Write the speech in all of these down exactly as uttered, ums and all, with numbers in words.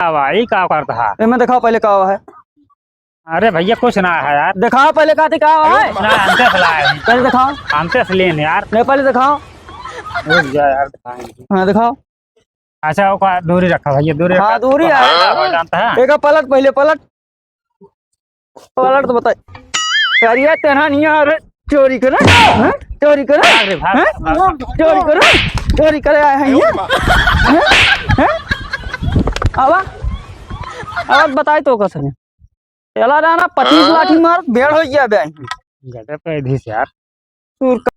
का बा, ई का करत हा? एमे देखाओ पहिले का है। अरे भैया, कुछ ना है यार। देखाओ पहिले का, का है? ना, हमसे से लाए हैं। पहिले देखाओ। हमसे से लेन यार। नहीं, पहिले देखाओ। रुक जा यार, दिखाएंगे। हाँ, देखाओ। अच्छा, ओका दूरी रखा भैया, दूरी हाँ, रखा। दूरी तो है। हाँ, हो जानता है। एक पलट, पहिले पलट। पलट तो बताई। करिया तेना नहीं आ रहे, चोरी करे, हैं? चोरी करे, अरे भाग, हैं? भाग, भाग। चोरी करे, चोरी करे आए हैं ये? हैं? हैं? आवा, आवा बताई तो कसम। चला जाना, पच्चीस लाठी मार, बेड़ हो गया बे। गजब का इधीस यार। सुर का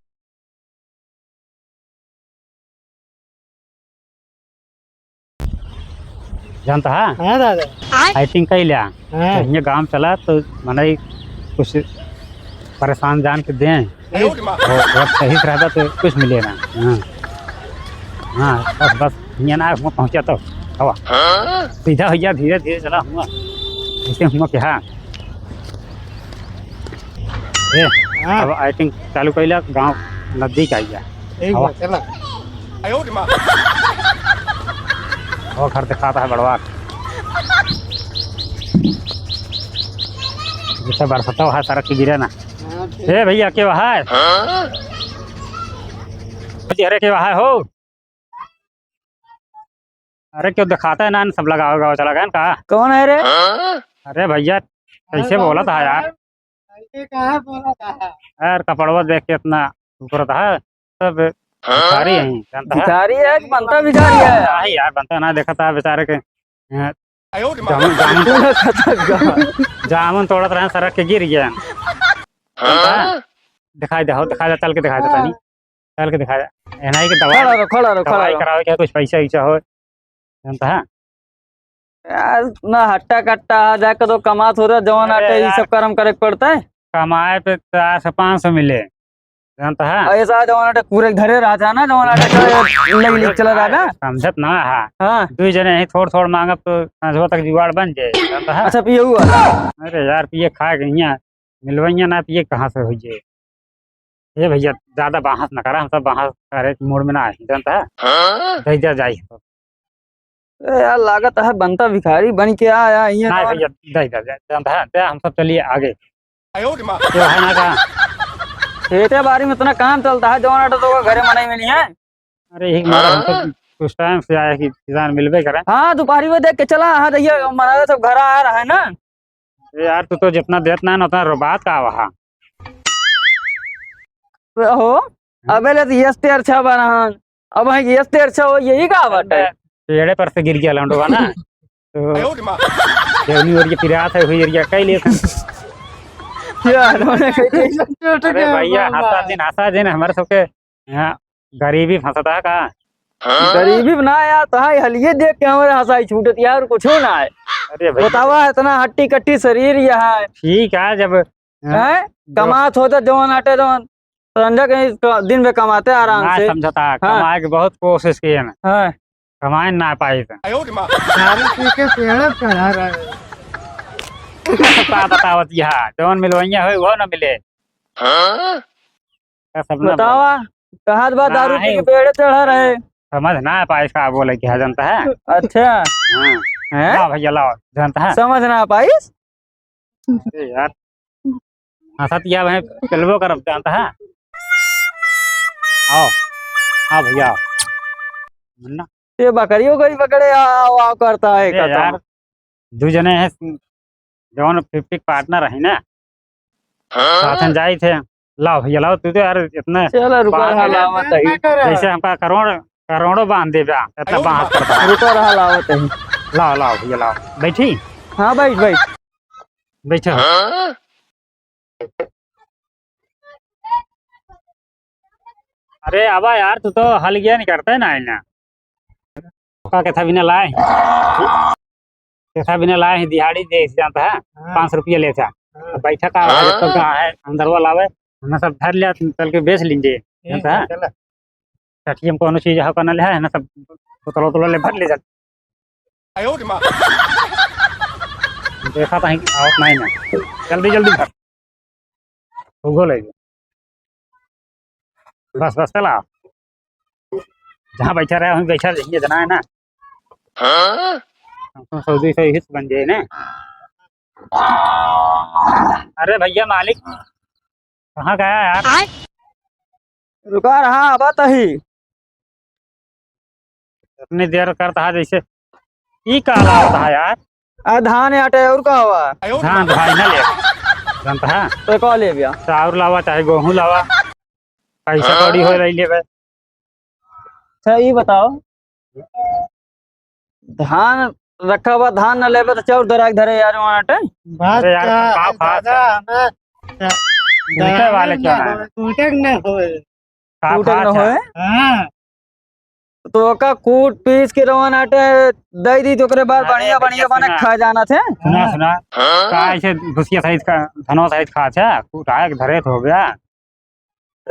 जानता है? हाँ दादा। Acting कई लिया। हाँ। तो हियाँ गाँव चला तो मनई कुछ परेशान जान के दें। अरे वो, वो सही से रहता तो कुछ मिले ना। हाँ। हाँ, बस, बस, हियाँ ना हुआ पहुँचा तो। हवा। सीधा हो गया, धीरे, धीरे चला हुआ। ऐसे हुआ कि हाँ। ए, हाँ। अब acting चालू कइला, गाँव नजदीक आ गया। एक हवा। बार चला। वो घर दिखाता है बड़वा। जैसे बरसता है, सड़क के गिरे ना। हाँ, ठीक। ए भैया, के वहा है? हाँ? अरे, के वहा है हो? अरे, क्यों दिखाता है ना, सब लगावा, गावा चला गया ना का? कौन है रे? अरे भैया, कैसे बोला था यार? ऐसे कहाँ बोला था? यार, कपड़वा देख के इतना ऊपर था, सब भिखारी हैं, जानता है? भिखारी है कि बनता भिखारी है? नहीं यार, बनता ना, देखा था बेचारे के, अ, जामुन, जामुन, पूरा खतरनाक। जामुन तोड़त रहे, सड़क के गिर गया। जानता है? दिखाई दे, हो, दिखाई दे, चल के दिखाई दे तनी। चल के दिखा दे। एनाई के दवाई, खड़ा रहो, खड़ा रहो, खड़ा दवाई रहो। करावे के कुछ पैसा वैसा हो, जानता है? यार, ना हट्टा कट्टा, आ जाके तो कमात होता, जवन अरे आटे, ई यार। सब कर्म करे के पड़ता है। कमाए पे चार सौ पाँच सौ मिले, जानता है? और ऐसा जवन आटे पूरे घरे रह जाना, जवन आटे का लग लिख चला जाना। समझत ना है। हाँ। दुई जने ही थोड़ थोड़ मांगब तो सांझवा तक जुगाड़ बन जाए, जानता है? अच्छा, पिए हुआ। अरे यार, पिए खाए के हियाँ मिलवैया ना पिए कहाँ से होइए? ए भैया, ज्यादा बहस न करा, हम सब बहस करे के मूड में ना आए, जानता है? हाँ? दे दिया जाए तो। ए यार, लागत है बनता भिखारी बन के आया, ये ना तो भैया, दे दिया जाए, जानता है? दे, हम सब चलिए आगे। आयो रे माँ। ये है ना का? खेते बारी में इतना काम चलता है, जौन आटा तो घरे मनाई में नहीं है। अरे, यही मारा हम सब हाँ? कुछ टाइम से आए कि किसान मिलबे करे। हाँ, दोपहरी में देख के चला, हाँ, देखिए, मनावे सब घर आ रहा है ना। ए यार, तू तो जितना देत ना, ना उतना रोबात का वहा। हो? हाँ? अबे ले तो यस तेर छा बना हन। अब है यस तेर छा हो, यही का बात है? पेड़े पर से गिर गया लौंडवा ना। तो आयो रे माँ। देवनी और ये पिरात है, हुई एरिया कई लेत हैं। यार, उन्होंने कही थी। अरे भैया, हंसा दिन, हंसा दिन, हमारे सबके यहाँ गरीबी फंसता है का? गरीबी में ना यार, तो हाय हलिये देख के हमारे हंसाई छूटत यार, कुछ ना है। अरे भैया। बतावा, इतना हट्टी कट्टी शरीर यहाँ है। ठीक है, जब हैं? हैं? जो कमात होता जवन आटे जवन, संजय कहीं क-, दिन में कमाते आराम ना से। समझता, हाँ। कमाए के बहुत कोशिश किए ना। हाँ। कमाए ना पाई थे। दारू पी के पेड़ चढ़ा रहा है। का बतावत यहाँ, जवन मिलवैया होई, वो ना मिले। हाँ? का सब ना बतावा, बोला। कहाँ बा दारू पी के नहीं। पेड़ चढ़ा रहे? समझ ना पाइस का बोले क्या जानता है? अच्छा। हाँ। हैं? लाओ भैया, लाओ, जानता है? समझ ना पाइस? अरे यार, हंसत या भाई, चलबो करब, जानता है? आओ, आओ भैया, आओ। मुन्ना। ये बकरी उकरी पकड़े, आओ, आओ करता है, अरे कहता यार, हूँ। दू जने हैं, जौन फिफ्टी पार्टनर है ना, हाँ? साथन जाई थे। लाओ भैया, लाओ, तू तो यार इतना चलो, रुको, बाहर में हलावत है। जैसे हमका करोड़, करोड़ों बांध देबा, इतना बांस करता है। रुको, हलावत है। लाओ, लाओ भैया, लाओ। बैठी? हाँ, बैठ, बैठ। बैठो। हाँ? अरे आवा यार, तू तो हल गया नहीं करता है ना, है ना? का के था बिना लाए? के था बिना लाए ही दिहाड़ी दे जाता है, हाँ। पाँच सौ रुपया लेता। हाँ। अब बैठा का है, जब तक हाँ। है, अंदर वाला आवे, हमने सब धर लिया, चल के बेच लीजिए, ठीक जानता है, है? चला। चटियम कोनो चीज है, कौन ले है ना, सब बोतल वोतल ले भर ले जाते। आयो रे माँ। देखा तो है कि आवत नहीं ना, जल्दी जल्दी भर। उगो ले गयो। बस, बस, चला। जहाँ बैठा रहे, वहीं बैठा रहिए, जना है ना? हाँ? हमको सऊदी से हित बन जाए ना। अरे भैया मालिक, कहाँ गया यार? रुका रहा, आवा तही। इतनी देर करता है जैसे, ई का लावत है यार? आ, धान आटे और का हुआ? धान तो भाई ना ले, जानता है? तो का ले गया? चाउर लावा चाहे गेहूं लावा, पैसा कौड़ी हो रही लेवे। अच्छा, ई बताओ, धान रखा हुआ, धान न लेबे तो चाउर दराग धरे यार, वहाँ आटे। बात अरे यार, का का है, खास दादा, है? हमें मीठे वाले क्या है? टूटे न होए। का टूटे खास न है? होए? हाँ। तो ओका कूट पीस के रवन आटे दे दी, तो ओकरे बाद अरे बढ़िया, भैया, बढ़िया बने सुना। खा जाना थे। सुना, सुना। हाँ? का ऐसे घुसिया सहित का, धनवा सहित खा छा, कूट आए के धरे तो हो गया।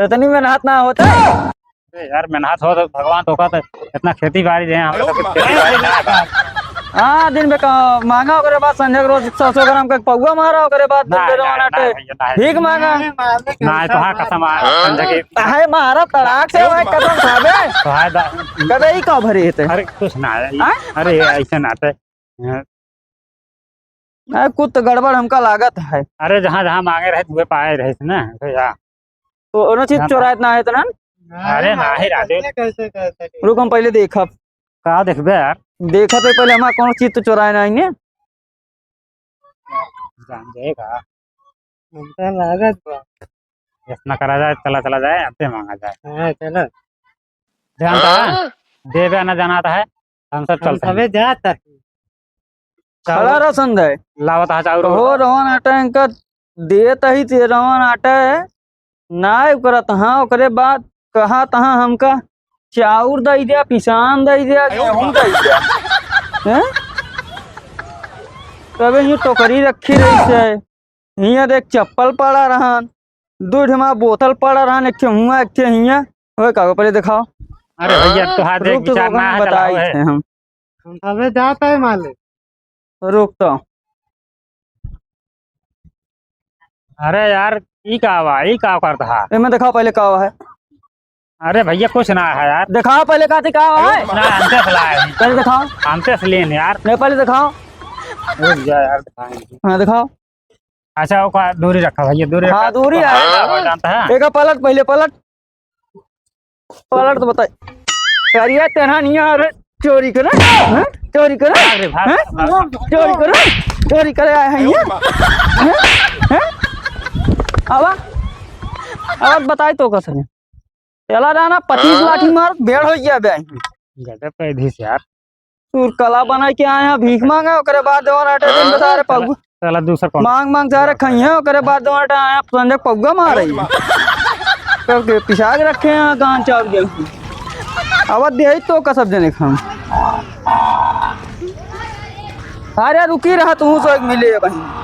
इतनी मेहनत ना होता। अरे यार, मेहनत हो तो भगवान तो कहते, इतना खेती बाड़ी रहे, हमरा सब खेती बाड़ी ना है। हाँ, दिन में का-, मांगा, ओकरे बाद संझा के रोज सौ सौ ग्राम का पौवा मारा, ओकरे बाद दिन ना, में ना, रवाना ना, टे। भैया, ना। भीख मांगा। नहीं, मालिक, ना, ऐसा तो हाँ, मत कसम आ, मारो। संझा के। आहे मारा तड़ाक से, भाई, कसम खाबे। तो है दा- कबे ही का भरे हेते? अरे, कुछ ना है। हाँ? अरे, ऐसे ना थे। हाँ। आ, कुछ तो गड़बड़ हमका लागत है। अरे, जहाँ, जहाँ मांगे रहे, तुहे पाए रहे थे ना, भैया। तो ओनो चीज ना, चोराए ना है तो ना? अरे, ना ही राधे। कैसे, कैसे, कैसे? रुक, हम पहले देखब। का देखबे यार? देखत है पहले, हमार कौनो चीज तो चोराए ना आइने। जान जाएगा। हमका लागत बा। इतना करा जाए, चला, चला जाए, अब मांगा जाए। हाँ, चला। जानता है? हाँ? देवे ना जाना था है, हम सब हम चलते हैं। सबे जात है। खड़ा रह संजय। लावत हा चाउर। हो रवन आटा इनका देत ही ते रवन आटा है। ना करत हाँ, ओकरे बाद कहा तहाँ हमका चाउर दई द्या, पिसान दई द्या, गेहूं दई द्या। हैं? तबे यूं टोकरी रखी रही से। हियां देख चप्पल पड़ा रहन, दू ठे हमार बोतल पड़ा रहन, एक ठे हुआं, एक ठे हियां। ओए कागो पहले दिखाओ। अरे भैया, तोहार देख रुक, तो विचार ना हम है, बताई चलाओ है। थे हम। हम सबे जात है मालिक। रुक तो। अरे यार, ई का बा? ई का करत हा? एमे दिखाओ पहले का है। अरे भैया, कुछ ना है यार। दिखाओ पहले का थी का है। ना, हमसे से लाए हैं। पहले दिखाओ। हमसे से लेन यार। नहीं, पहले दिखाओ। रुक जा यार, दिखाएंगे। हाँ, दिखाओ। अच्छा, ओका दूरी रखा भैया, दूरी हाँ, रखा। दूरी तो है। हाँ, हो जानता है। एक पलट, पहले पलट। पलट तो बताई। करिया तेना नहीं आ रहे, चोरी करे, हैं? चोरी करे, अरे भाग, हैं? भाग, भाग। चोरी करे, चोरी करे आए हैं ये? हैं? हैं? आवा, आवा बताई तो कसम। चला जाना, पच्चीस लाठी मार, बेड़ हो गया बे। गजब पैदी से यार। तू कला बनाई के आए हैं, भीख मांगा, ओकरे बाद जवन आटे दिन में सारे पौवा। चला दूसर कौन? मांग मांग सारे खाई हैं, ओकरे बाद जवन आटे आए हैं, संजय पौवा मारे हैं। करके पिसाग रखे हैं, गान चाउर गेहूं। अब दे ही तो का सब जने खाऊं। अरे रुकी रहा, तू सो एक मिले बहिन।